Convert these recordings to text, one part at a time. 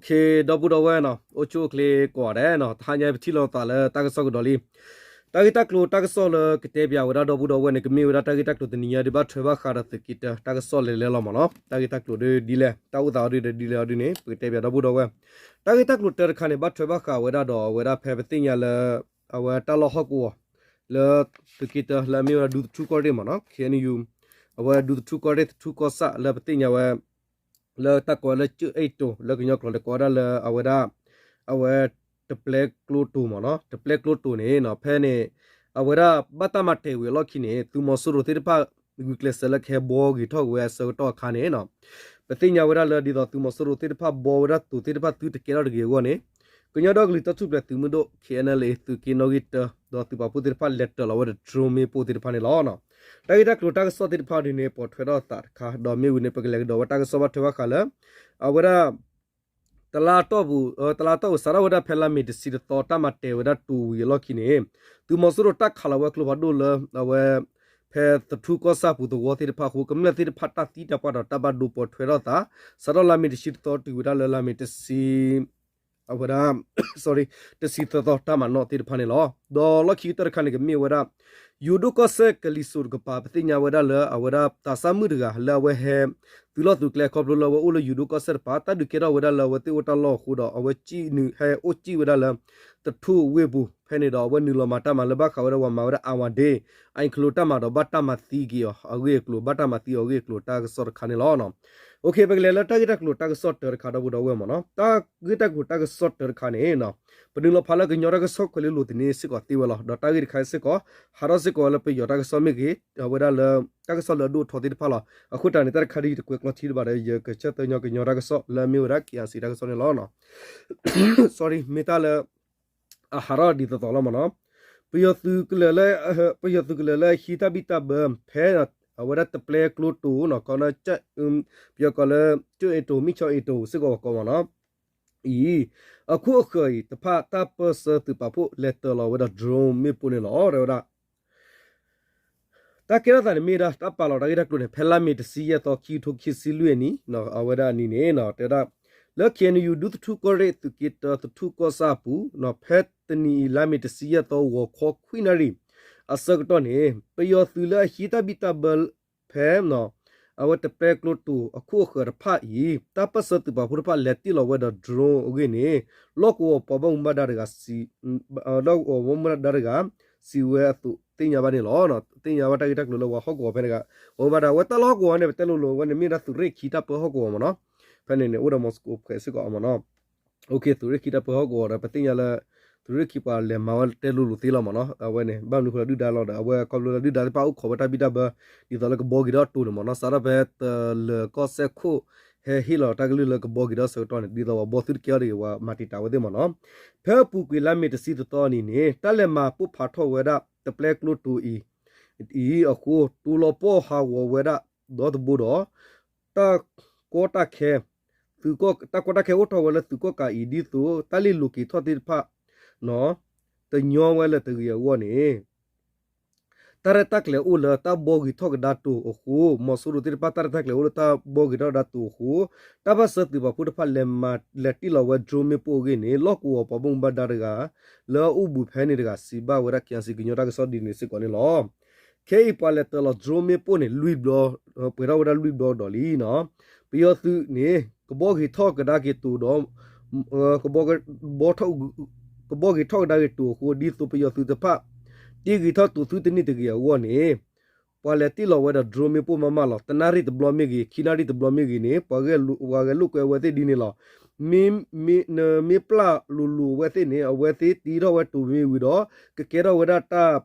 ခ့ ဒီပုၢ်ဒီဝဲၢ်နီၤ အိၣ်ဆူၣ်အိၣ်ချ့ကိးဂၤဒဲးနီၤ, တဟါညါပထံၣ်လိာ်သးလၢတၢ်ကစီၣ်ကဒီးလံ. တၢ်ဂ့ၢ်တၢ်ကျိၤတၢ်ကစီၣ်လၢကတဲပၠးဝဲဒၣ်ဒီပုၢ်ဒီဝဲၢ်န့ၣ် ကမ့ၢ်ဝဲဒၣ်တၢ်ဂ့ၢ်တၢ်ကျိၤတနံၤညါ ဒ်ဘၣ်ထွဲဘၣ်ဃးဒီးသုးက့တၢ တၢ်ကစီၣ်လဲၤလဲၤလီၤမ့ၢ်နီၤ. တၢ်ဂ့ၢ်တၢ်ကျိၤဒ်လဲၣ် တၢ်အိၣ်သးအီၤဒ်လဲၣ်ဒ်လဲၣ်အီၤဒ်န့ၣ် ပကတဲပၠးဒီပုၢ်ဒီဝဲၢ်. တၢ်ဂ့ၢ်တၢ်ကျိၤတၢတခါန့ၣ် ဘၣ်ထွဲဘၣ်ဃးဝဲဒၣ်ဒီးအဝဲဒၣ်ဖဲပသ့ၣ်ညါလၢ အဝဲတၢ်လီၢ်ဟီၣ်ကဝီၤ လၢသုးက့တၢ လၢအမ့ၢ်ဝဲဒၣ်ဒူသထူကီၢ်ရ့ၣ်မ့ၢ်နီၤ ခ့ၣ်အဲၣ်ယူၣ်, အဝဲဒူသထူကီၢ်ရ့ၣ်သထူကီၢ်ဆၣ်လၢပသ့ၣ်ညါဝဲ လၢတၢ်ကိးလၢကၠၢၣ်အဲၣ်တိၤ လၢကညီကျိာ်န့ၣ် ကိးဝဲဒၣ်လၢအဝဲဒၣ် အဝဲ တပျဲကျိတိၤမ့ၢ်နီၤ, တပျဲကျိတိၤန့ၣ်နီၤ ဖဲန့ၣ် အဝဲဒၣ်ဘၣ်တၢ်မၤတဲာ်ဝံၤအလီၢ်ခံန့ၣ် သုးမီၤစိရိၤသ့ၣ်တဖၣ် ဂုာ်ကျဲးစၢးလၢကဟဲဘှီဂ့ၤထီၣ်က့ၤဝဲအဆၢကတီၢ်အခါန့ၣ်နီၤ ပသ့ၣ်ညါဝဲဒၣ်လၢဒ်သိးသုးမီၤစိရိၤသ့ၣ်တဖၣ်ဘှီဝဲဒၣ်တိၤသ့ၣ်တဖၣ်သုတကဲထီၣ်တဂ့ၤအဂီၢ်န့ၣ် ကညီဒီကလုာ်တၢ်ထူၣ်ဖျဲးသုးမုၢ်ဒိၣ် ခ့ၣ်အဲၣ်ယူၣ် သုးက့နီၣ်ဂံၢ်တၢ ဒီးသုးပာ်ဖှိၣ်သ့ၣ်တဖၣ်လဲၤတၢၤလီၤဝဲဒီး drone မ့ၣ်ပိၢ်သ့ၣ်တဖၣ်န့ၣ်လီၤ. တၢ်ဂ့ၢ်တၢ်ကျိၤတၢ်ကစီၣ်သ့ၣ်တဖၣ်ဒ်န့ၣ် ပိာ်ထွဲထီၣ်သးတခါ ဒီးမ့ၢ်ဝံၤန့ၣ် ပကလဲၤကဒီးဝဲတၢ်ကစီၣ်ဘၣ်ထွဲဘၣ်ဃးလၢ အဝဲဒၣ် တလါတီၢ်ပူၤ တလါတီၢ်ပူၤ စးထီၣ်ဝဲဒၣ်ဖဲလါမ့ၤတဆံတသီ တၢ်မၤတဲာ်ဝဲဒၣ်တိၤဝံၤအလီၢ်ခံန့ၣ် သုးမီၤစိရိၤတၢ်ခးလီၤဝဲကျိဖးဒိၣ်လၢ အဝဲ ဖဲသထူကီၢ်ဆၣ်ပူၤသဝီသ့ၣ်တဖၣ်အဃိ ကမျၢၢ်သ့ၣ်တဖၣ်တၢ်သံတၢ်ပှၢ်ဒီးတၢ်ဘၣ်ဒိပိာ်ထွဲထီၣ်သး စးထီၣ်လါမ့ၤတဆံတသီတုၤဝဲဒၣ်လၢလါမ့ၤတဆံ အဝဲဒၣ် တဆံသၢသီတၢ်မၤနီၣ်သ့ၣ်တဖၣ်န့ၣ်လီၤ. ဒီးလီၢ်ခံကတၢၢ်တခါန့ၣ် ကမ့ၢ်ဝဲဒၣ် ယိၤဒိၣ်ကီၢ်စဲၣ်ကလံၤစိးတကပၤ ပသ့ၣ်ညါဝဲဒၣ်လၢအဝဲဒၣ်သးစၢ်မုၣ်တဂၤ လၢအဝဲဟဲ သုးလီၢ်သုးကျဲခီဖျိလၢအဝဲအိၣ်လၢယိၤဒိၣ်ကီၢ်စဲၣ်တပၤ တၢ်ဒုးကဲထီၣ်ဝဲဒၣ်လၢအဝဲသ့ၣ်အိၣ်တၢ်လီၢ်အဃိဒီး အဝဲဟဲအိၣ်စံၣ်ဝဲဒၣ်လၢ သထူဝ့ၢ်ပူၤ ဖဲန့ၣ်ဒီးအဝဲနုာ်လီၤမၤတၢ်မၤလၢဘၣ်ဃးဝဲဒၣ်ပှၤမၤဝဲဒၣ် အဝၤဒ့ အအံၤခလိတၢ်မၤဒီးဘၣ်တၢ်မၤသံက့ၤအီၤ အဂ့ၢ်အကျိၤ ဘၣ်တၢ်မၤသံအီၤအဂ့ၢ်အကျိၤတၢ်ကစီၣ်တခါန့ၣ်လီၤ. ပကလဲၤလၢတၢ်ဂ့ၢ်တၢ်ကျိၤတၢ်ကစီၣ်တၢတခါဒီပုၢ်ဒီဝဲၢ်မ့ၢ်နီၤ, တၢ်ဂ့ၢ်တၢ်ကျိၤတၢ်ကစီၣ်တၢတခါန့ၣ် ပနုာ်လီၤဖးလၢကညီတၢ်ကစီၣ်ကွဲၤလ့လိၤသန့စ့ၢ်ကီးသ့ဝဲလီၤ. ဒီးတၢ်ဂ့ၢ်တခါစ့ၢ်ကီး ဟးထီၣ်စ့ၢ်ကီးလၢပယီၤတၢ်ကစီၣ်မ့ၢ်ဂ့ၤ အဝဲဒၣ်လၢ တၢ်ကစီၣ်လၢအဒိၣ်အထီသ့ၣ်တဖၣ်လီၤ. အဃိတၢ်န့ၣ် တၢ်တခါဒ်ယတကွဲးကျိးထံတဘၣ်ဒီး ယကဆၢသၢညီကညီတၢ်ကစီၣ်လၢအမ့ၢ်ဝဲဒၣ် ခ့ၣ်အဲၣ်စံၣ် တၢ်ကစီၣ်န့ၣ်လီၤ. sorry မ့ၢ်တၢ်လၢ အဟးထီၣ်ဒ်သိးသိးလီၤမ့ၢ်နီၤ, ပယီၤသုးကလၢၤလၢ ပယီၤသုးကလၢၤလၢအဟံးတၢ်ဘံၣ်တၢ်ဘၢ ဖဲ အဝဲဒၣ်တပျဲကျိတိၤနီၤ ကီး ပယီၤကိးလၢ ကၠိအ့တိၤ မံၣ်ဆီအ့တိၤ စ့ၢ်ကီးပကိးမ့ၢ်နီၤ အံၤ အခိၣ်အဃၢၤအံၤတဖၣ် တၢ်ပၢၢ်ဆၢသုးပာ်ဖှိၣ်လဲၤတၢၤလီၤဝဲဒီး drone မ့ၣ်ပိၢ်န့ၣ်လီၤ တဲဝဲဒၣ် တၢ်ကဲထီၣ်သးန့ၣ်မ့ၢ်ဒၣ် တၢ်ပာ်လီၤတၢ်ဂ့ၢ်တၢ်ကျိၤန့ၣ် ဖဲလါမ့ၤတဆံယဲၢ်သီ ခံကထိခံဆံလွံၢ်အနံၤ အဝဲဒၣ်အနံၤန့ၣ် တဲဝဲဒၣ် လၢ ခ့ၣ်အဲၣ်ယူၣ် ဒူသထူကီၢ်ရ့ၣ် သုးက့တၢ သထူကီၢ်ဆၣ်အပူၤ ဖဲတနံၤအံၤ လါမ့ၤတဆံယဲၢ်သီ ဂီၤခီခွံနၣ်ရံၣ် အဆၢကတီၢ်န့ၣ် ပယီၤသုးလၢအဟံးတၢ်ဘံၣ်တၢ်ဘၢ ဖဲ အဝဲတပျဲကျိတိၤအခိၣ်အဃၢၤတဖၣ်အံၤ တၢ်ပၢၢ်ဆၢသုးပာ်ဖှိၣ်တဖၣ်လဲၤတ့ၢ်လီၤဝဲဒီး drone အဂ့ၢ်န့ၣ် လီၢ်ကဝီၤပှၤဘၣ်မူဘၣ်ဒါတဂၤ လီၢ်ကဝီၤပှၤဘၣ်မူဘၣ်ဒါတဂၤ စံးဝဲအသိးသ့ၣ်ညါဘၣ်န့ၣ်လီၤ. သ့ၣ်ညါဘၣ်တၢ်ဂ့ၢ်တၢ်ကျိၤလၢပှၤဟီၣ်ကဝီၤဖဲန့ၣ်တဂၤ ပှၤဘၣ်မူဘၣ်ဒါ အဝဲတၢ်လီၢ်ဟီၣ်ကဝီၤန့ၣ် ပတဲလိၤလိၤဝဲန့ၣ် မ့ၢ်ဒၣ်သုးရ့ၣ်ခံတၢ်ပၢဟီၣ်ကဝီၤမ့ၢ်နီၤ, ဖဲန့ၣ်န့ၣ် အိၣ်ဒီးမီၤစကိးဖှဲးစ့ၢ်ကီးမ့ၢ်နီၤ သုးရ့ၣ်ခံတၢ်ပၢဟီၣ်ကဝီၤဒီး ပသ့ၣ်ညါလၢ သုးရ့ၣ်ခံပှၤလဲၤမၤဝဲတဲလိၤလိၤသ့လီၤမ့ၢ်နီၤ, အဝဲန့ၣ် ဘၣ်မနုၤဃိလၢဒုၣ်ဒါလီၤဒီး အဝဲခီဖျိလၢဒုၣ်ဒါသ့ၣ်တဖၣ်အိၣ်ခိးဝဲတၢ်ဘံၣ်တၢ်ဘၢ ဒ်သိးလၢကဘှီက့ၤဒီးတိၤန့ၣ်မ့ၢ်နီၤ, စးထီၣ်ဖဲတလၢၤကီၢ်စဲၣ်ခိၣ် ဟဲဟ့ၣ်လီၤတၢ်ကလုၢ်လၢကဘှီက့ၤဒီးဆၢကတီၢ်န့ၣ် ဒ်သိးပှၤဘှီသုတကဲအီၤတဂ့ၤ ပှၤမၤတံာ်တာ်ဝဲသ့ၣ်မ့ၢ်နီၤ, ဖဲအပူၤကွံာ်လါမ့ၤတဆံတသီအနံၤန့ၣ် တၢ်လဲၤမၤပိၢ်ဖးထီၣ်ဝဲဒၣ် တပျဲကျိတိၤအံၤ အံၤအဃိ တိၤလီၤပှီၢ်ဟးဂီၤဝဲဒၣ်ဒီတဘိဒီး တၢ်ကီတၢ်ခဲ တၢ်ကီတၢ်ခဲအိၣ်ထီၣ်ဝဲလၢသုးကီၣ်ကးအံၤ ဒ်သိးတၢ်လ့ၣ်လိၤက့ၤထီၣ်သ့ၣ်တဖၣ် တညီဝဲလၢၤတဂ့ၤအဂီၢ်န့ၣ် တၢ်ရဲၣ်တၢ်ကျဲၤအိၣ်လၢတၢ်ဘှီဂ့ၤထီၣ်ကဒါတိၤအဃိ မီၤစိရိၤသ့ၣ်တဖၣ်တၢ်ရဲၣ်တၢ်ကျဲၤအိၣ်လၢတၢ်ဘှီဂ့ၤထီၣ်ကဒါတိၤအဃိ တၢ်ပၢၢ်ဆၢသုးပာ်ဖှိၣ်တဖၣ်လဲၤမၤလဲၤတ့ၢ်လီၤဝဲ drone မ့ၣ်ပိၢ်အဂ့ၢ်န့ၣ် လီၢ်ကဝီၤပှၤဘၣ်မူဘၣ်ဒါတဂၤ လၢအအိၣ်ဘူးဖဲန့ၣ်တဂၤ စံးဘၣ်ဝဲဒၣ် ခ့ၣ်အဲၣ်စံၣ် ကညီတၢ်ကစီၣ်ဒ်န့ၣ်စ့ၢ်ကီးန့ၣ်လီၤ. ခဲအံၤပှၤလဲၤတၢၤလီၤ drone မ့ၣ်ပိၢ်န့ၣ် လွံၢ်ဘျီ ပှဲၤထီၣ်ဝဲဒၣ်လွံၢ်ဘျီကဒီးလံနီၤ, ပယီၤသုးန့ၣ် ကဘှီဂ့ၤထီၣ်ကဒါက့ၤတိၤဒီး ကဘှီဂ့ၤထီၣ်ကဒါက့ၤတိၤအဃိ ဒ်သိးပယီၤသုးတဖၣ် တ့ဂ့ၤထီၣ်တိၤသုတန့ၢ်တဂ့ၤအဂီၢ်န့ၣ် ပှၤလဲၤတ့ၢ်လီၤဝဲဒီး drone မ့ၣ်ပိၢ်မးမးလီၤ. တနၣ်ရံၣ်တဘျီမ့ၢ်ဂ့ၤ ခံနၣ်ရံၣ်တဘျီမ့ၢ်ဂ့ၤန့ၣ် ပှၤဂဲၤလိာ်ကွဲဝဲသ့ၣ်ဒ်န့ၣ်လီၤ. မ့ၢ် နမ့ၢ်ပျၢ်လိၤလိၤအဝဲသ့ၣ်န့ၣ် အဝဲသ့ၣ်တ့ထီၣ်ဝဲတိၤမ့ၢ်ဝံၤဒီး ကကဲထီၣ်ဝဲဒၣ်တၢ်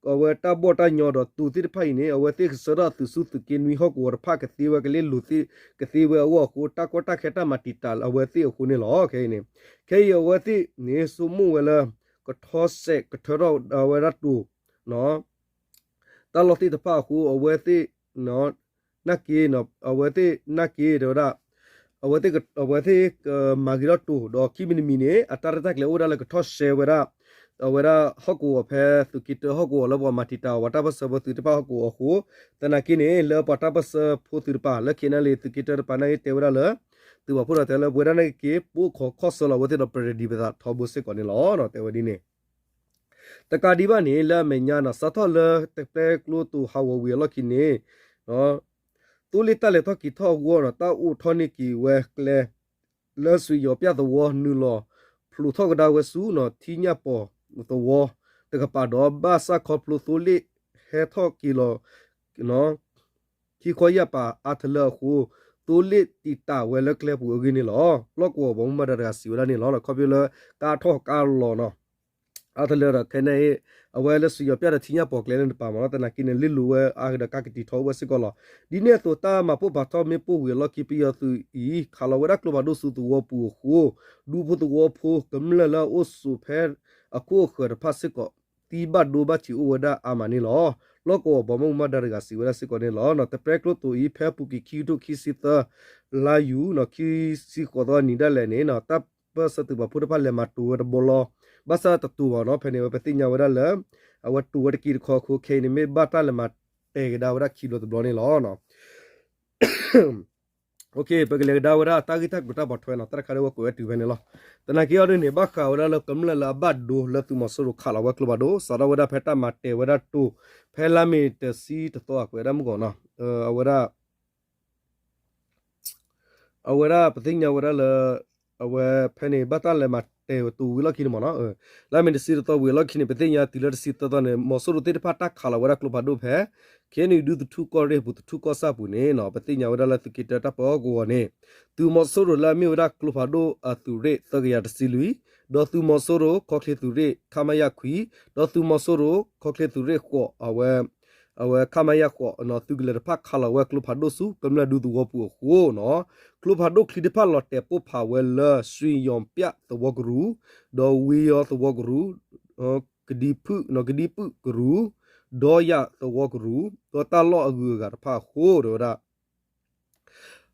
အဝဲတၢ်ဘီၣ်တၢ်ညီဒီးတိၤသ့ၣ်တဖၣ်အံၤန့ၣ် အဝဲသ့ၣ်ကဆှၢထီၣ်သုးဆူသုးက့နွံဟီၣ်ကဝီၤတဖၣ်ကသ့ဝဲကလ့ၣ်လိၤသ့ၣ် ကသ့ဝဲအဂီၢ်အဃိ တၢ်ကီတၢ်ခဲတၢ်မၤတံာ်တာ်အဝဲသ့ၣ်အဃိန့ၣ်လီၤ. ခဲအံၤန့ၣ် ခဲအံၤအဝဲသ့ၣ်န့ၣ် ဆိကမိၣ်ဝဲလၢ ကထီစဲးကထၢထီၣ်ဝဲဒၣ်တိၤ တၢ်လီၢ်သ့ၣ်တဖၣ်အဃိ အဝဲသ့ၣ် နာ်က့ အဝဲသ့ၣ်နာ်က့ တဲဝဲဒၣ် အဝဲသ့ၣ် အဝဲသ့ၣ်ကမၤဂ့ၤထီၣ်တိၤ ဒီးခံမံၤတမံၤန့ၣ် အတၢ်ရဲၣ်တၢ်ကျဲၤအိၣ်ဝဲဒၣ်လၢကထီၣ်ရှဲဝဲဒၣ် အဝဲဒၣ်ဟီၣ်ကဝီၤဖဲသုးက့တၢဟီၣ်ကဝီၤလၢပှၤမၤတံာ်တာ်အီၤ ပှၤတၢ်ပၢၢ်ဆၢဖိသုးတဖၣ်ဟီၣ်ကဝီၤအဃိ သနာ်က့န့ၣ် လၢပှၤတၢ်ပၢၢ်ဆၢဖိသုးတဖၣ် လၢ ခ့ၣ်အဲၣ်စံၣ် သုးက့တၢတဖၣ်နာ်က့တဲဝဲဒၣ်လၢ သုးပာ်ဖှိၣ်ဒီးတဲလၢပဝဲဒၣ်န့ၣ်က့ၤ ပိာ်ခီခီၣ်ဆၢလီၤဝဲသ့ၣ်ဒီးပရဒံးပသးထီဘိစ့ၢ်ကီးန့ၣ်လီၤ. တဲဝဲဒ်န့ၣ် တကးဒံးဘၣ်န့ၣ် လၢအမဲာ်ညါနီၤ စးထီၣ်လၢတပျဲကျိတိၤဟးဂီၤဝံၤအလီၢ်ခံန့ၣ် သိလ့ၣ်တၢ်လဲၤထီၣ်က့ၤထီၣ်အဂီၢ်နီၤ တၢ်အိၣ်ထီၣ်န့ၢ်က့ၤဝဲကျဲ လၢစွံယီၤပၠၣ်သဝီနုာ်လီၤ ဖျိးထီၣ်ကဒါဝဲဆူနီၤ ထံညၣ်ပီၤသဝီတကပၤဒီး ဘၣ်ဆၣ်ခီဖျိသိလ့ၣ်ဟဲထီၣ်က့ၤလီၤ ခံခီယၢ်ပာ်အါတလၢအဃိ သိလ့ၣ်တံာ်တာ်ဝဲလၢကျဲပူၤအဂ့ၢ်န့ၣ်လီၤ. လီၢ်ကဝီၤဘီမုၢ်မၤဒါတဂၤစံးဝဲဒၣ်န့ၣ်လီၤ. ခီဖျိလၢကါထီၣ်ကါလီၤနီၤ အါတလၢဒီးခဲအံၤ အဝဲလၢစွံယီၤပၠၣ်ဒီးထံညၣ်ပီၤကျဲလၢတပၤမးနီၤ သနာ်က့န့ၣ် လ့လိာ်ဝဲအါဒီးကါကတံာ်ထီအိၣ်ဝဲစ့ၢ်ကီးလီၤ. ဒ်န့ၣ်အသိး တၢ်မၤပိၢ်ဖးထီၣ်မ့ၣ်ပိၢ်ဝံၤအလီၢ်ခံ ပယီၤသုးအံၤ ခးလီၤဝဲဒၣ်ကျိဖးဒိၣ်ဆူသဝီပူၤအဃိ ဒူဖိသဝီဖိကမျၢၢ်လၢအအိၣ်ဆိးဖဲအခိၣ်အဃၢၤတဖၣ်စ့ၢ်ကီး သံဘၣ်ဒိဘၣ်ထံးအိၣ်ဝဲဒၣ်အါမးန့ၣ်လီၤ. လီၢ်ကဝီၤဘီမုၢ်မၤဒါတဂၤစံးဝဲဒၣ်စ့ၢ်ကီးန့ၣ်လီၤ. တပျဲကျိတိၤအံၤ ဖဲအပူၤကွံာ်ခံကထိခံဆံသၢ လါယူၤ ခံဆံဃိးသီနံၤဒၣ်လဲာ်န့ၣ် တၢ်ပၢၢ်ဆၢသုးပာ်ဖှိၣ်တဖၣ်လဲၤမၤတိၤဝဲတဘိလီၤ. ဘၣ်ဆၣ်တတိၤဘၣ်နီၤ ဖဲန့ၣ်ဝဲပသ့ၣ်ညါဝဲဒၣ်လၢ အဝဲတိၤဝဲတက့ၢ်တခီအဃိ ခဲအံၤန့ၣ် မ့ၢ်ဘၣ်တၢ်လဲၤမၤတဲာ်ကဒါဝဲဒၣ်ခံဘျီတဘျီန့ၣ်လီၤ. ပကလဲၤကဒါဝဲဒၣ်တၢ်ဂ့ၢ်တၢ်ကျိၤတၢ်ဘၣ်ထွဲနီၤ တၢ်တခါဒ်ဝဲကွဲးဝဲတုၤဖဲန့ၣ်လီၤ. သနာ်က့အီၤဒ်န့ၣ် ဘၣ်ဃးဝဲဒၣ်လၢကမျၢၢ်လၢအဘၣ်ဒိလၢသုးမီၤစိရိၤခးလီၤဝဲကျိဖးဒိၣ် စးထီၣ်ဝဲဒၣ်ဖဲတၢ်မၤတဲာ်ဝဲဒၣ်တိၤ ဖဲလါမ့ၤတဆံတသီအကွဲးဒၣ်မုၢ်ကီးနီၤ အဝဲဒၣ် အဝဲဒၣ်ပသ့ၣ်ညါဝဲဒၣ်လၢ အဝဲဖဲန့ၣ် ဘၣ်တၢ်လဲၤမၤတဲာ်တိၤဝံၤလီၢ်ခံန့ၣ်မးနီၤ လါမ့ၤတဆံတသီဝံၤအလီၢ်ခံန့ၣ် ပသ့ၣ်ညါတုၤလၢတဆံသၢသီန့ၣ် မီၤစိရိၤသ့ၣ်တဖၣ်တၢ်ခးလီၤဝဲဒၣ်ကျိဖးဒိၣ်ဖဲ ခ့နံၣ်ဒူသထူၣ်ကီၢ်ရ့ၣ်အပူၤ သထူၣ်ကီၢ်ဆၣ်ပူၤန့ၣ် ပသ့ၣ်ညါဝဲဒၣ်လၢသုးက့တၢတၢ်ပၢဟီၣ်ကဝီၤန့ၣ် သုးမီၤစိရိၤလၢအမ့ၢ်ဝဲဒၣ်ကျိဖးဒိၣ်အသုးရ့ၣ်သၢကယၤတဆံလွံၢ် ဒီးသုးမီၤစိရိၤခီချ့သုးရ့ၣ် ခမရ ခွံ ဒီးသုးမီၤစိရိၤခီချ့သုးရ့ၣ်ဃိး အဝဲ အဝဲ ခမရ ဃိး သုးကလၢၤတဖၣ်ခးလီၤဝဲကျိဖးဒိၣ်ဆူကမျၢၢ်ဒူသဝီပူၤအဃိနီၤ ကျိဖးဒိၣ်ချံတဖၣ်လီၤတဲာ်ပိၢ်ဖးဝဲလၢ စွံယီၤပၠၣ်သဝီကရူၢ် ဒီးဝ့ယီၤသဝီကရူၢ် ကဒံဖုၣ် ကဒံဖုၣ်ကရူၢ် ဒီယၣ်သဝီကရူၢ် ဒီးတၢ်လီၢ်အဂုၤအဂၤတဖၣ်အဃိ တဲဝဲဒၣ်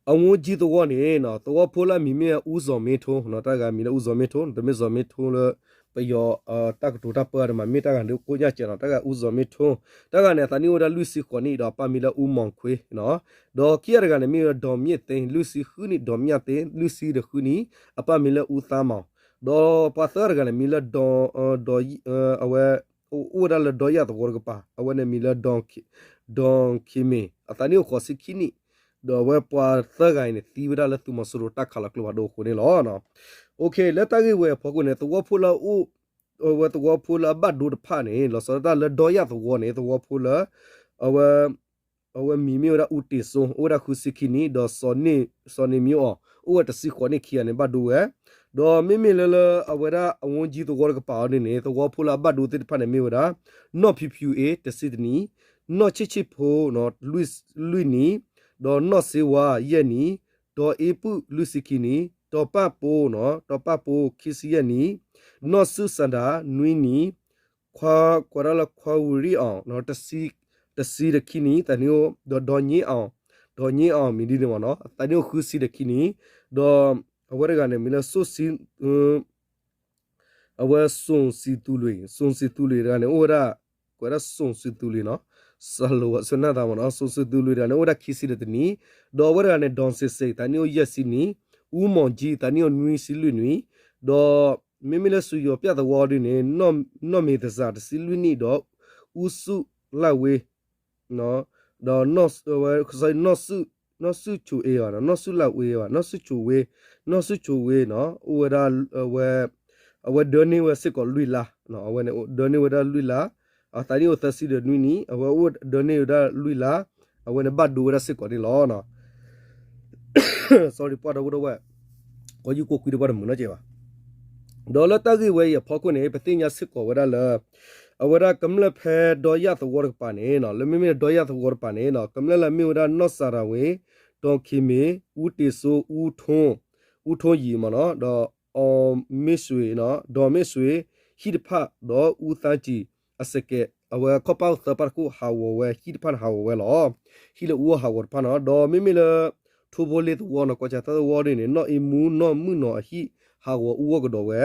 အဝီကၠံသဝီန့ၣ် သဝီဖိလၢအမံၤမ့ၢ် ဦးဇော်မင်းထွန်း တၢ်ဂၤမံၤလၢ ဦးဇော်မင်းထွန်း တမ့ၢ် ဇော်မင်းထွန်း လၢ ပယီၤ တၢ်ကတိၤတၢ်ပၢတမး မ့ၢ်တၢ်ဂၤဒ်ကိးညါစဲးနီၤ တၢ်ဂၤ ဦးဇော်မင်းထွန်း တၢ်ဂၤန့ၣ် အသးနံၣ်အိၣ်ဝဲဒၣ်လွံၢ်ဆံဃိးနံၣ် ဒီးအပၢ်မံၤလၢ ဦးမောင်ခွေး ဒီးခံဂၤတဂၤန့ၣ်မ့ၢ်ဝဲ ဒေါ်မြင့်သိန်း လွံၢ်ဆံဃုနံၣ် ဒေါ်မြင့်သိန်း လွံၢ်ဆံဒီးဃုနံၣ် အပၢ်မံၤလၢ ဦးသန်းမောင် ဒီးပှၤသၢဂၤတဂၤန့ၣ်မံၤလၢ ဒီ အဝဲ အိၣ်ဝဲဒၣ်လၢဒီယၣ်သဝီတကပၤ အဝဲန့ၣ်မံၤလၢ ဒေါ်ခင်မင်း အသးနံၣ်အိၣ်ဃိးဆံခံနံၣ် ဒီးအဝဲပှၤသၢဂၤအံၤန့ၣ် သံဝဲဒၣ်လၢသုးမီၤစိရိၤတၢ်ခးလီၤကျိဖးဒိၣ်အဃိန့ၣ်လီၤ. လၢတၢ်ဂ့ၢ်ဝဲအဖီခိၣ်န့ၣ် သဝီဖိလၢအအိၣ် အဝဲသဝီဖိလၢအဘၣ်ဒိတဖၣ်န့ၣ် လီၤဆီဒၣ်တၢ်လၢဒီယၣ်သဝီန့ၣ် သဝီဖိလၢ အဝဲ အဝဲမံၤမ့ၢ်ဝဲဒၣ် ဦးတင်စိုး အိၣ်ဝဲဒၣ်ဃုဆံခံနံၣ် ဒီး စီၤန့ၢ်မံၤအီၤ အိၣ်ဝဲတဆံဃိးနံၣ်ခံဂၤန့ၣ် ဘၣ်ဒိဝဲ ဒီးမ့မ့ၢ်လၢလၢအဝဲဒၣ်အဝီကၠံသဝီတကပၤအီၤဒ်န့ၣ် သဝီဖိလၢအဘၣ်ဒိသ့ၣ်တဖၣ်န့ၣ်မ့ၢ်ဝဲဒၣ် နီၢ်ဖံဖံအ့ တဆံတနံၣ်, နီၢ်ဆ့ၣ်ဆ့ၣ်ဖိ လွံၢ်နံၣ်, ဒီးနီၢ်စ့ဝါ ယဲၢ်နံၣ်, ဒီးအ့ပုၢ် လွံၢ်ဆံခံနံၣ်, ဒီးပၢ်ပိ ဒီးပၢ်ပိ ခံဆံယဲၢ်နံၣ်, နီၢ်စုၣ်စၤဒၤ နွံနံၣ်, ခွါ ကွၢ်ဒၣ်လၢခွါဝံၤရံၣ်အီၤ တဆံဒီးခံနံၣ် သးနံၣ်အိၣ် ဒီးဒီနံၣ်အီၤ ဒီနံၣ်အီၤမံၤဒ်န့ၣ်မ့ၢ်နီၤ သးနံၣ်အိၣ်ဃုဆံဒီးခံနံၣ် ဒီးအဝဲတဂၤန့ၣ်မံၤလၢ အဝဲ စိန်စံသူလွင် စိန်စံသူလွင်တဂၤန့ၣ် အိၣ်ဝဲဒၣ် ကွဲးဒၣ် စိန်စံသူလွင်နီၤ စၤလိာ်အဆၢနၢ်သးမ့ၢ်နီၤ စိန်စံသူလွင်တဂၤန့ၣ် အိၣ်ဝဲဒၣ်ခံဆံဒီးတနံၣ် ဒီးအဝဲတဂၤန့ၣ် ဒေါ်စ့စ့ သးနံၣ်အိၣ်ယဲၢ်ဆံနံၣ် ဦးမောင်ကြီး သးနံၣ်အိၣ်နွံဆံလွံၢ်နွံ ဒီးမ့မ့ၢ်လၢစူၤယီၤပၠၣ်သဝီဒ်န့ၣ် နီၢ်မ့ၤသစၢ်တဆံလွံၢ်နံၣ်ဒီး ဦးစုလဝေ ဒီး နီၢ်စုၣ်ချိၣ်အ့ နီၢ်စုၣ်လဝေ နီၢ်စုၣ်ချိၣ်ဝေ နီၢ်စုၣ်ချိၣ်ဝေနီၤ အိၣ်ဝဲဒၣ် အဝဲဒၢန့ၢ်ဝဲစ့ၢ်ကီးလွံၢ်လါ အဝဲန့ၣ်ဒၢန့ၢ်ဝဲဒၣ်လွံၢ်လါ အသးနံၣ်အိၣ်သၢဆံဒီးနွံနံၣ် အဝဲအိၣ်ဒၢန့ၢ်ဝဲဒၣ်လွံၢ်လါ အဝဲန့ၣ်ဘၣ်ဒိဝဲဒၣ်စ့ၢ်ကီးန့ၣ်လီၤ. sorry ပှၢ်တဝဲတဝဲ ကီယုၢ်ကိးကွံတပှၢ်တမုာ်နီတစဲးဘၣ် ဒီးလၢတၢ်ဂ့ၢ်ဝဲအံၤအဖီခိၣ်န့ၣ် ပသ့ၣ်ညါစ့ၢ်ကီးဝဲဒၣ်လၢ အဝဲဒၣ်ကမျၢၢ်ဖဲဒီယၣ်သဝီတကပၤန့ၣ် လၢမ့မ့ၢ်ဒီယၣ်သဝီတကပၤန့ၣ် ကမျၢၢ်လၢအမ့ၢ်ဝဲဒၣ် နီၢ်စၤရၤဝ့ ဒီၣ်ခ့မ့ၢ် ဦးတင်စိုး ဦးထွန်း ဦးထွန်းယီမ့ၢ်နီၤ ဒီး အီၣ်မ့ၢ်စွ့ ဒီးမ့ၢ်စွ့ ဟံၣ်တဖၣ် ဒီး ဦးသန်းကြည် အစကဲး အဝဲခီၣ်ပၣ်သၢပၣ်တခိၣ်ဟးဂီၤဝဲဟံၣ်တဖၣ်န့ၣ်ဟးဂီၤဝဲလီၤ. ဟံၣ်လၢအူအီၣ်ဟးဂီၤတဖၣ်နီၤ ဒီးမ့မ့ၢ်လၢ ထိဖိလ့သဝီနီၤ ကီၢ်ဆၣ်သၢသဝီဒ်န့ၣ် နီၢ်အ့မူ နီၢ်မုၣ်နီၤအဟံၣ်ဟးဂီၤအူအီၣ်ကဒီးဝဲ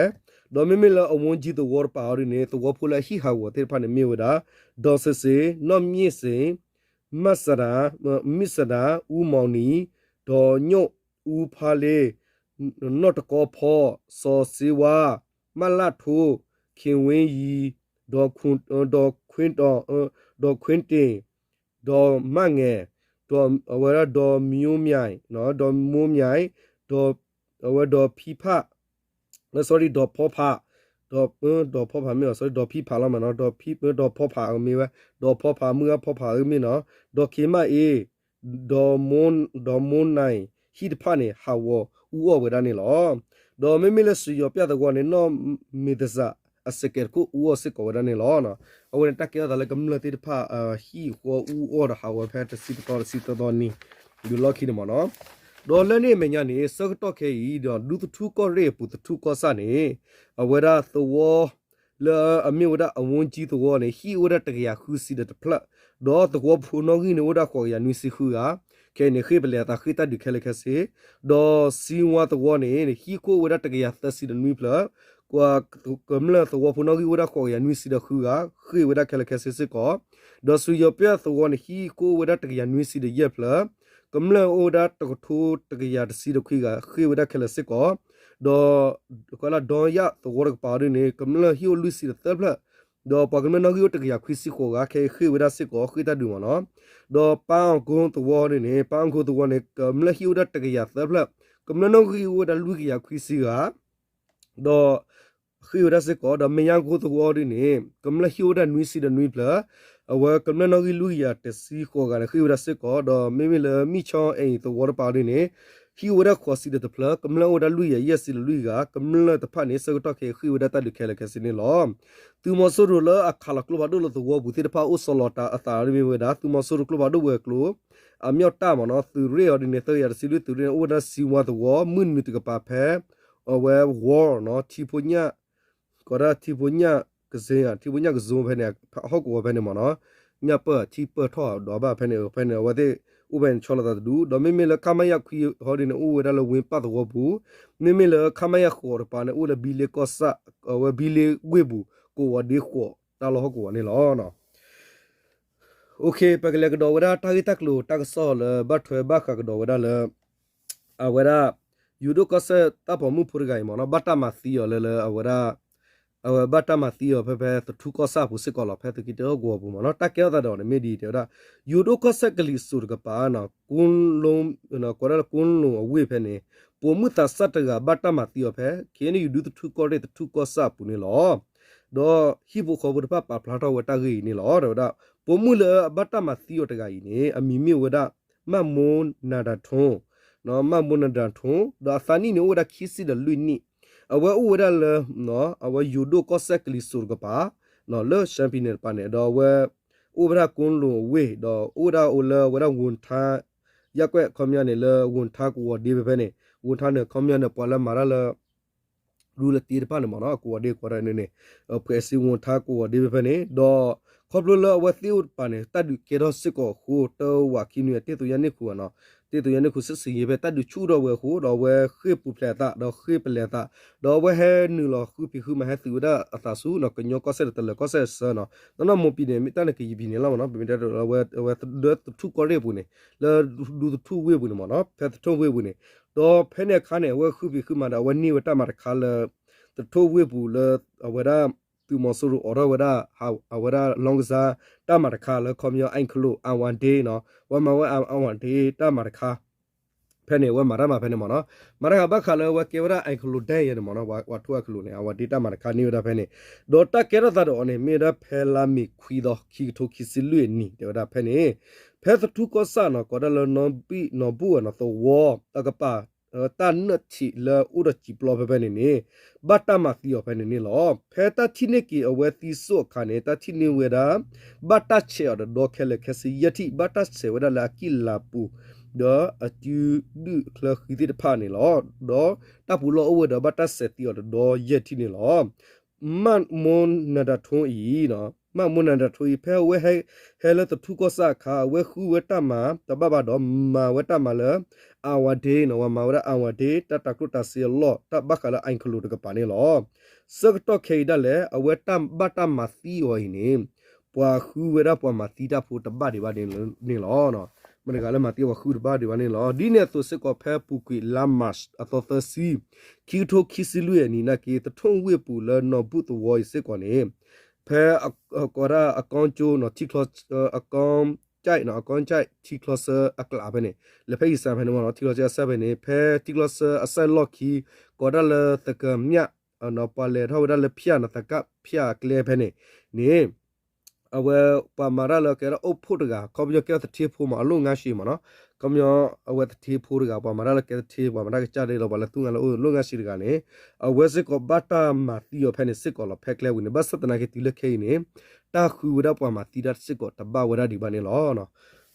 ဒီးမ့မ့ၢ်လၢအဝီကၠံသဝီတပၤအီၤဒ်န့ၣ် သဝီဖိလၢအဟံၣ်ဟးဂီၤသ့ၣ်တဖၣ်န့ၣ်မ့ၢ်ဝဲဒၣ် ဒီၣ်စ့စ့ နီၢ်မ့ၢ်စ့ မၣ်စဒါ မ့ၢ်စဒါ ဦးမောင်နံ ဒီးညိၣ် အူဖါလ့, နီၢ်တကီဖီ, စီၤစ့ဝါ, မၢ်လၣ်ထိ, ခ့ဝ့ယံ, ဒီး, ဒီးခွ့တ့ၣ်, ဒီးခွ့တ့ၣ်, ဒီးမၢ်ငဲၤ, ဒီးအဝဲဒၣ်ဒီးမိၢ်မၠဲၣ်, ဒီးမိၢ်မၠဲၣ်, ဒီးအဝဲဒီးဖံဖၣ် sorry ဒီးဖီဖး, ဒီးဖီဖးမ့ၢ် sorry ဒီးဖံဖးလီၤမးနီၤ, ဒီးဖံ, ဒီးဖီဖးအမ့ၢ်ဝဲ, ဒီးဖီဖးမုၢ်ဂၢ်ဖီဖးအမ့ၢ်နီၤ, ဒီးခ့မၣ်အ့, ဒီးမိၢ်, ဒီးမိၢ်နၤအ့, ဟံၣ်တဖၣ်န့ၣ် ဟးဂီၤအူအီၣ်ဝဲဒၣ်န့ၣ်လီၤ. ဒီးမ့မ့ၢ်လၢစံယီၤပျၢ်သဝီန့ၣ် နီၢ်မ့ၤသစးအစကဲးတခိၣ်အူအီၣ်စ့ၢ်ကီးဝဲဒၣ်န့ၣ်လီၤ. အဝဲန့ၣ်တၢ်ကဲထီၣ်သးလၢကမျၢၢ်သ့ၣ်တဖၣ် ဟံၣ်ဃီအူအီၣ်ဒီးဟးဂီၤဖဲတဆံတသီတဆံသၢသီနံၤ ဒုးလီၢ်ခံန့ၣ်မးနီၤ. ဒီးလၢန့ၣ်အမဲာ်ညါန့ၣ် ဆၢကတီၢ်ခဲအံၤ ဒီးဒူသထူၣ်ကီၢ်ရ့ၣ်အပူၤသထူၣ်ကီၢ်ဆၣ်န့ၣ် အဝဲဒၣ်သဝီ လၢအမ့ၢ်ဝဲဒၣ်အဝီကၠံသဝီန့ၣ် ဟံၣ်အိၣ်ဝဲဒၣ်တကယၤဃုဆံဒီးတဖျၢၣ်, ဒီးသဝီဖိနီၣ်ဂံၢ်န့ၣ်အိၣ်ဝဲဒၣ်ဃိးကယၤနွံဆံဃုဂၤ, ခဲအံၤန့ၣ် ဃ့ၢ်ပလဲၤအသးဃ့ၢ်တၢ်ဒုးခဲလၢာ်ခဲဆ့, ဒီးစံဝါသဝီန့ၣ် ဟံၣ်ခိၣ်အိၣ်ဝဲဒၣ်တကယၤသၢဆံဒီးနွံဖျၢၣ်, ကမျၢၢ်သဝီဖိနီၣ်ဂံၢ်အိၣ်ဝဲဒၣ်ဃိးကယၤနွံဆံဒီးဃုဂၤ ဃ့ၢ်ဝဲဒၣ်ခဲလၢာ်ခဲဆ့စ့ၢ်ကီး, ဒီးစံယီၤပျၢ်သဝီန့ၣ် ဟံၣ်ခိၣ်အိၣ်ဝဲဒၣ်တကယၤနွံဆံဒီးယဲၢ်ဖျၢၣ်, ကမျၢၢ်အိၣ်ဝဲဒၣ်တကထိတကယၤတဆံဒီးခွံဂၤ ဃ့ၢ်ဝဲဒၣ်ခဲလၢာ်စ့ၢ်ကီး, ဒီး ကဒီၣ်ယၣ်သဝီတကပၤဒ်န့ၣ် ကမျၢၢ်ဟံၣ်အိၣ်လွံၢ်ဆံဒီးသၢဖျၢၣ်, ဒီးပှၤကမျၢၢ်နီၣ်ဂံၢ်အိၣ်တကယၤခွံဆံဃိးဂၤ ခဲအံၤဃ့ၢ်ဝဲဒၣ်စ့ၢ်ကီး ဃ့ၢ်တၢ်ဒုးမးနီၤ. ဒီးပၢ်အီၣ်ကိသဝီဒ်န့ၣ် ပၢ်အီၣ်ကိသဝီန့ၣ် ကမျၢၢ်ဟံၣ်အိၣ်ဝဲဒၣ်တကယၤသၢဖျၢၣ်, ကမျၢၢ်နီၣ်ဂံၢ်အိၣ်ဝဲဒၣ်လွံၢ်ကယၤခွံဆံဂၤ ဒီး ဃ့ၢ်ဝဲဒၣ်စ့ၢ်ကီး, ဒီးမဲာ်ညါကိသဝီဒ်န့ၣ် ကမျၢၢ်ဟံၣ်အိၣ်ဝဲဒၣ်နွံဆံဒီးနွံဖျၢၣ်, အဝဲကမျၢၢ်နီၣ်ဂံၢ်လွံၢ်ကယၤတဆံဃိးဂၤန့ၣ် ဃ့ၢ်ဝဲဒၣ်စ့ၢ်ကီး, ဒီးမ့မ့ၢ်လၢမံၣ်ဆီအ့ၣ်သဝီတကပၤဒ်န့ၣ် ဟံၣ်အိၣ်ဝဲဒၣ်ဃိးဆံဒီးတဖျၢၣ်, ကမျၢၢ်အိၣ်ဝဲဒၣ်လွံၢ်ကယၤယဲၢ်ဆံဒီးလွံၢ်ဂၤ, ကမျၢၢ်တဖၣ်န့ၣ် ဆၢကတီၢ်ခဲအံၤဃ့ၢ်ဝဲဒၣ်တၢ်ဒုးခဲလၢာ်ခဲဆ့န့ၣ်လီၤ. သုးမီၤစိရိၤလၢအခးလီၤကျိဖးဒိၣ်လၢသဝီပူၤသ့ၣ်တဖၣ်အိၣ်ဆီလီၤတၢ်အသးမ့ၢ်ဝဲဒၣ် သုးမီၤစိရိၤကျိဖးဒိၣ်ဝဲၤကျိၤ အမ့ၢ်တၢ်မးနီၤ သုးရ့ၣ်အီၤဒ်န့ၣ် သၢကယၤတဆံလွံၢ်သုးရ့ၣ်န့ၣ် အိၣ်ဝဲဒၣ်စံဝါသဝီ မုၢ်နုာ်တကပၤဖဲ အဝဲ ဝီနီၤ ထံဖိညၣ် ကိးဒၣ်ထံဖိညၣ်ကစ့ ထံဖိညၣ်ကစ့ဖဲန့ၣ် ဟီၣ်ကဝီၤဖဲန့ၣ်မးနီၤ ညၣ်ပၢၢ်ထံပၢၢ်ထီၣ်ဒီးဘၣ်ဖဲန့ၣ် ဖဲန့ၣ် အဝဲသ့ၣ်အိၣ်ဖဲန့ၣ်ဆီလီၤသးတဒူၣ် ဒီးမ့မ့ၢ်လၢ ခမရ ခွံဟီဒ်န့ၣ် အိၣ်ဝဲဒၣ်လၢဝ့ၢ်ပၢ်သဝီပူၤ မ့မ့ၢ်လၢ ခမရ ဃိးတကပၤန့ၣ် အိၣ်လၢဘံလ့ကီၢ်ဆၣ် အဝဲဘံလ့ဝ့ၢ်ပူၤ ကဝီၤဒ့ဃိးတၢ်လီၢ်ဟီၣ်ကဝီၤန့ၣ်လီၤ. ပကလဲၤကဒီးဝဲဒၣ်တၢ်ဂ့ၢ်တၢ်ကျိၤတၢ်ကစီၣ်လၢဘၣ်ထွဲဘၣ်ဃးကဒီးဝဲဒၣ်လၢ အဝဲဒၣ် ယိၤဒိၣ်ကီၢ်စဲၣ်တၢ်ပိာ်မုၣ်ဖိတဂၤအံၤမးနီၤ ဘၣ်တၢ်မၤသံအီၤလၢလၢအဝဲဒၣ် အဝဲဘၣ်တၢ်မၤသံအီၤဖဲဖဲသထူၣ်ကီၢ်ဆၣ်အပူၤစ့ၢ်ကီးလီၤ ဖဲသုးက့တၢၢ်ဟီၣ်ကဝီၤပူၤမးနီၤ တၢ်ကဲထီၣ်သးဒီးန့ၣ်မ့ၢ်ဒ်တဲဝဲဒၣ် ယိၤဒိၣ်ကီၢ်စဲၣ်ကလံၤစိးတကပၤ ကိးဒၣ်လၢကိးလိာ်အဝ့ၢ်ဖဲန့ၣ် ပိာ်မုၣ်သးစၢ်တဂၤဘၣ်တၢ်မၤသံအီၤဖဲ ခ့ၣ်အဲၣ်ယူၣ် ဒူသထူၣ်ကီၢ်ရ့ၣ်သထူၣ်ကီၢ်ဆၣ်အပူၤန့ၣ်လီၤ. ဒီးဟံၣ်ဖိဃီဖိတဖၣ်ပာ်ဖျါထီၣ်ဝဲတၢ်ဂ့ၢ်အံၤန့ၣ်လီၤ တဲဝဲဒၣ် ပိာ်မုၣ်လၢအဘၣ်တၢ်မၤသံအီၤတဂၤအံၤန့ၣ် အမံၤမ့ၢ်ဝဲဒၣ် မၣ်မိၢ်နၤဒၤထိ မၣ်မိၢ်နၤဒၤထိ ဒီးအသးနံၣ်န့ၣ်အိၣ်ဝဲဒၣ်ခံဆံဒီးလွံၢ်နံၣ် အဝဲအိၣ်ဝဲဒၣ်လၢ အဝဲယိၤဒိၣ်ကီၢ်စဲၣ်ကလံၤစိးတကပၤ လၢ ရှမ်းပြည်နယ် တပၤန့ၣ် ဒီးအဝဲ အိၣ်ဝဲဒၣ်ကိးလိာ်အဝ့ၢ် ဒီးအိၣ်ဝဲဒၣ်အိၣ်လၢအဝဲဒၣ် ဝူၤထါ ရပ်ကွက် ခီပညီန့ၣ် လၢ ဝူၤထါ ကဝီၤဒ့ဖဲဖဲန့ၣ် ဝူၤထါ န့ၣ် ခီပညီန့ၣ် ပှၤလၢမၤတၢ်လၢ ရူလတ့တဖၣ်န့ၣ်မးနီၤ ကဝီၤဒ့ကဝီၤဒ့န့ၣ်န့ၣ် ဖှဲးစံဝူၤထါကဝီၤဒ့ဖဲဖဲန့ၣ် ဒီးခီဖျိလၢအဝဲသ့ၣ်အိၣ်တပၤန့ၣ် တၢ်ဒုးကဲထီၣ်စ့ၢ်ကီးအဃိ တဝးခံနွံ တ့ၢ်သူညါန့ၢ်ခူနီၤ တ့ၢ်သူညါန့ၢ်ခူ စစ်ဆင်ရေး ဖဲတၢ်ဒုးဆူၣ်ထီၣ်ဝဲအဃိ ဒီးအဝဲဃ့ၢ်ပူၤဖျဲးအသး ဒီးဃ့ၢ်ပလဲၤအသး ဒီးအဝဲဟဲနုာ်လီၤဃုဖံးဃုမၤဟဲသုးဝဲဒၣ်အသးဆူ ကညီကီၢ်စဲၣ်ဒီးတလၢၤကီၢ်စဲၣ်အဆၢနီၤ နီၢ်နီၢ်မိၢ်ပံၤန့ၣ် မ့ၢ်တၢ်န့ၣ်ကယံၤပံၤန့ၣ်လီၤမးနီၤ ပမ့ၢ်တဲအဝဲ အဝဲဒၢသထူၣ်ကီၢ်ရ့ၣ်အပူၤန့ၣ် လၢဒူသထူၣ်ဝ့ၢ်ပူၤန့ၣ်မးနီၤ ဖဲသထူၣ်ဝ့ၢ်ပူၤန့ၣ် ဒီးဖဲန့ၣ်အခါန့ၣ် အဝဲဃုဖံးဃုမၤဒီး အဝဲန့ၢ်ဝဲတၢ်မၤတခါလၢ သထူၣ်ဝ့ၢ်ပူၤလၢ အဝဲဒၣ် သုးမီၤစိရိၤအိးထီၣ်ဝဲဒၣ် အဝဲဒၣ် လောင်းကစား တၢ်မၤတခါလၢခီပညီ အင်ခလိာ် အဝၤဒ့နီၤ အဝဲမၤဝဲ အဝၤဒ့ တၢ်မၤတခါ ဖဲန့ၣ် အဝဲမၤတၢ်မၤဖဲန့ၣ်မးနီၤ မၤတၢ်ဃာ်ဘၣ်ဃးလၢအဝဲကဲဝဲဒၣ် အင်ခလိာ် ဒဲယဲန့ၣ်မးနီၤ ဝဲထူၣ်အင်ခလိာ်န့ၣ် အဝၤဒ့တၢ်မၤတခါန့ၢ်ဝဲဒၣ်ဖဲန့ၣ် ဒီးတၢ်ကဲထီၣ်သးဒီးအီၤန့ၣ် မ့ၢ်ဝဲဒၣ်ဖဲလါမ့ၤခွံသီ ခံကထိခံဆံလွံၢ်အနံၤ တဲဝဲဒၣ်ဖဲန့ၣ် ဖဲသထူၣ်ကီၢ်ဆၣ်နီၤ ကိးဒၣ်လၢနီၢ်ဘံၣ်နီၢ်ဘူၣ်အနီၤ သဝီ တကပၤ တၢ်နၢၣ်ထံးလၢအိၣ်ဒီးစံာ်ပျီဖဲဖဲန့ၣ်န့ၣ် ဘၣ်တၢ်မၤသံအီၤဖဲန့ၣ်န့ၣ်လီၤ. ဖဲတၢ်ထံၣ်န့ၢ်က့ၤအဝဲသံစိၣ်အခါန့ၣ် တၢ်ထံၣ်န့ၢ်ဝဲဒၣ် ဘၣ်တၢ်ဆဲးအီၤတဒီခဲလၢာ်ခဲဆ့ယဲၢ်ထံၣ် ဘၣ်တၢ်ဆဲးဝဲဒၣ်လၢအကံၢ်လၤပူၤ ဒီးအစုဒုၣ်အချၢဃံသ့ၣ်တဖၣ်န့ၣ်လီၤ. ဒီးတၢ်ပူၤလီၢ်အိၣ်ဝဲဒီးဘၣ်တၢ်ဆဲးသံအီၤတဒီယဲၢ်ထံၣ်န့ၣ်လီၤ. မၣ်မိၢ်နၤဒၤထိအံၤ မၣ်မိၢ်နၤဒၤထိအံၤ ဖဲအဝဲဟဲ ဟဲလၢသထူၣ်ကီၢ်ဆၣ်အခါ အဝဲဃုဝဲတၢ်မၤတဘၣ်ဘၣ်ဒီး မၤဝဲတၢ်မၤလၢ အဝၤဒ့နီၤ ဝဲမၤဝဲဒၣ်အဝၤဒ့ တၢ်တၤကျိၣ်တၤစ့အလီၢ် တၢ်ဘၣ်ဃးလၢအင်ခလိာ်တကပၤန့ၣ်လီၤ. ဆၢကတီၢ်ခဲအံၤဒၣ်လဲာ် အဝဲတၢ်ဘၣ်တၢ်မၤသံအီၤအံၤန့ၣ် ပှၤဃုဝဲဒၣ်ပှၤမၤသံတၢ်ဖိတဘၣ်ဒံးဘၣ်န့ၣ်လီၤ. မတဂၤလၢမၤသံပှၤဃုတဘၣ်ဒံးဘၣ်န့ၣ်လီၤ. ဒ်န့ၣ်အသိးစ့ၢ်ကီး ဖဲအပူၤကွံာ်လါ March အသီသၢဆံ ခံကထိခံဆံလွံၢ်အနံၤနာ်က့ သထိၣ်ဝ့ၢ်ပူၤလၢနီၢ်ဘူၣ်သဝီအံၤစ့ၢ်ကီးန့ၣ် ဖဲ ကိးဒၣ်အကီကၠိ ထံချီ အကီကၠဲး အကီကၠဲး ထံချီဆၢအကျးဖဲန့ၣ် လၢဖဲအံၤစးဖဲန့ၣ်မ့ၢ်နီၤ ထံချီဆၢအစၢဖဲန့ၣ် ဖဲထံချီဆၢအစၢလီၢ်ခံ ကိးဒၣ်လၢသကမၠၣ် ပှၤလဲၤထီၣ်ဝဲဒၣ်လၢဖၠၣ်နီၤ သကၣ်ဖၠၣ်အကျဲဖဲန့ၣ်န့ၣ် အဝဲပှၤမၤတၢ်လၢကဲဒၣ်အိၣ်ဖှိၣ်တဂၤ ခီပညီကဲဒၣ်သထ့ဖိမး အလိၣ်ငါရှံမးနီၤ ခီပညီ အဝဲသထ့ဖိတဂၤ ပှၤမၤတၢ်လၢကဲသထ့ ပှၤမၤတၢ်ကစၢ်ဒ်လီၤ ပှၤလၢသူၣ်ငါလၢအလိၣ်ငါရှံတဂၤန့ၣ် အဝဲစ့ၢ်ကီးဘၣ်တၢ်မၤသံအီၤဖဲန့ၣ်စ့ၢ်ကီးလီၤ ဖဲကျဲဝံၤန့ၣ် ဘၣ်ဆၣ်သနာ်က့တုၤလၢခဲအံၤန့ၣ် တၢ်ဃုဝဲဒၣ်ပှၤမၤသံတၢ်စ့ၢ်ကီးတဘၣ်ဝဲဒၣ်ဒံးဘၣ်န့ၣ်လီၤ.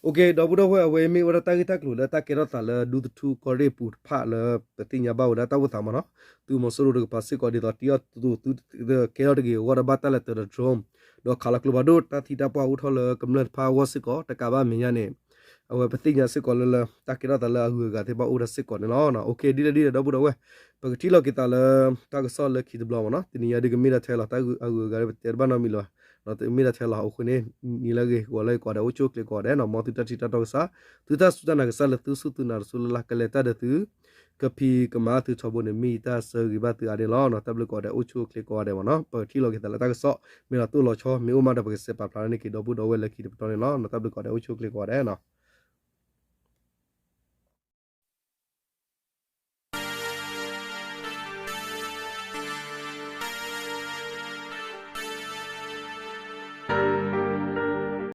အိၣ်ခ့ ဒီပုၢ်ဒီဝဲၢ် အဝဲမ့ၢ်ဝဲဒၣ်တၢ်ဂ့ၢ်တၢ်ကျိၤလၢတၢ်ကဲထီၣ်သးလၢဒူသထူကီၢ်ရ့ၣ်ပူၤတဖၣ်လၢ ပသ့ၣ်ညါဘၣ်ဝဲဒၣ်တၢ်အိၣ်သးမးနီၤ သုးမီၤစိရိၤတကပၤစ့ၢ်ကီးဒ်သိးတံအီၣ်သုး ကဲထီၣ်တဂ့ၤအဂီၢ်ဒီးဘၣ်တၢ်လဲၤတၢၤဒီး drone ဒီးခးလီၤကျိဖးဒိၣ် တၢ်သံတၢ်ပှၢ်အိၣ်ထီၣ်လၢကမျၢၢ်တဖၣ်အဂီၢ်စ့ၢ်ကီး တကးဘၣ်မဲာ်ညါန့ၣ် အဝဲပသ့ၣ်ညါစ့ၢ်ကီးလၢ လၢတၢ်ကဲထီၣ်သးလၢအဂုၤအဂၤသ့ၣ်တဖၣ်အိၣ်ဝဲဒၣ်စ့ၢ်ကီးန့ၣ်လီၤ. အိၣ်ခ့ ဒ်လဲၣ်ဒ်လဲၣ် ဒီပုၢ်ဒီဝဲၢ် ပကထံၣ်လိာ်က့ၤသးလၢ တၢ်ကစီၣ်လၢခံတဘျီမးနီၤ တနံၤညါဒ်ကမ့ၢ်ဒၣ်ထဲလီၤ တၢ်အဂုၤအဂၤဒီးပတဲတဘၣ်နီတမံၤလၢၤဘၣ် ဒီးတမ့ၢ်ဒၣ်ထဲလီၤ အဃိန့ၣ် နံၤလၢအဂ့ၤ ဂီၤလၢအဂ့ၤကိးဂၤဒဲး အိၣ်ဆူၣ်အိၣ်ချ့ကိးဂၤဒဲးနီၤ မ်သုတၢ်ထံၣ်တၢ်တီကစၢ် သုတၢ်စူၢ်တၢ်နာ်ကစၢ်လၢသုစူၢ်သုနာ်တစူၢ်လၢ်လၢ် ကလဲၤတၢ်ဒီးသု ကဖံးကမၤသုထီဘိန့ၣ် မ့ၢ်ယတၢ်ဆၢဂ့ၤဘၣ်သုအါန့ၣ်လီၤ. တၢ်ဘျုးကိးဂၤဒဲး အိၣ်ဆူၣ်အိၣ်ချ့ကိးဂၤဒဲးမးနီၤ ပကထံၣ်လိာ်က့ၤသးလၢတၢ်ကစီၣ် မ့ၢ်လီၤတိၢ်လီၤဆီ မ့ၢ်အိၣ်မးဒီးပကစဲးပာ်ဖျါန့ၢ်က့ၤဒီပုၢ်ဒီဝဲၢ်လၢခံတပတီၢ်န့ၣ်လီၤ. တၢ်ဘျုးကိးဂၤဒဲး အိၣ်ဆူၣ်အိၣ်ချ့ကိးဂၤဒဲးနီၤ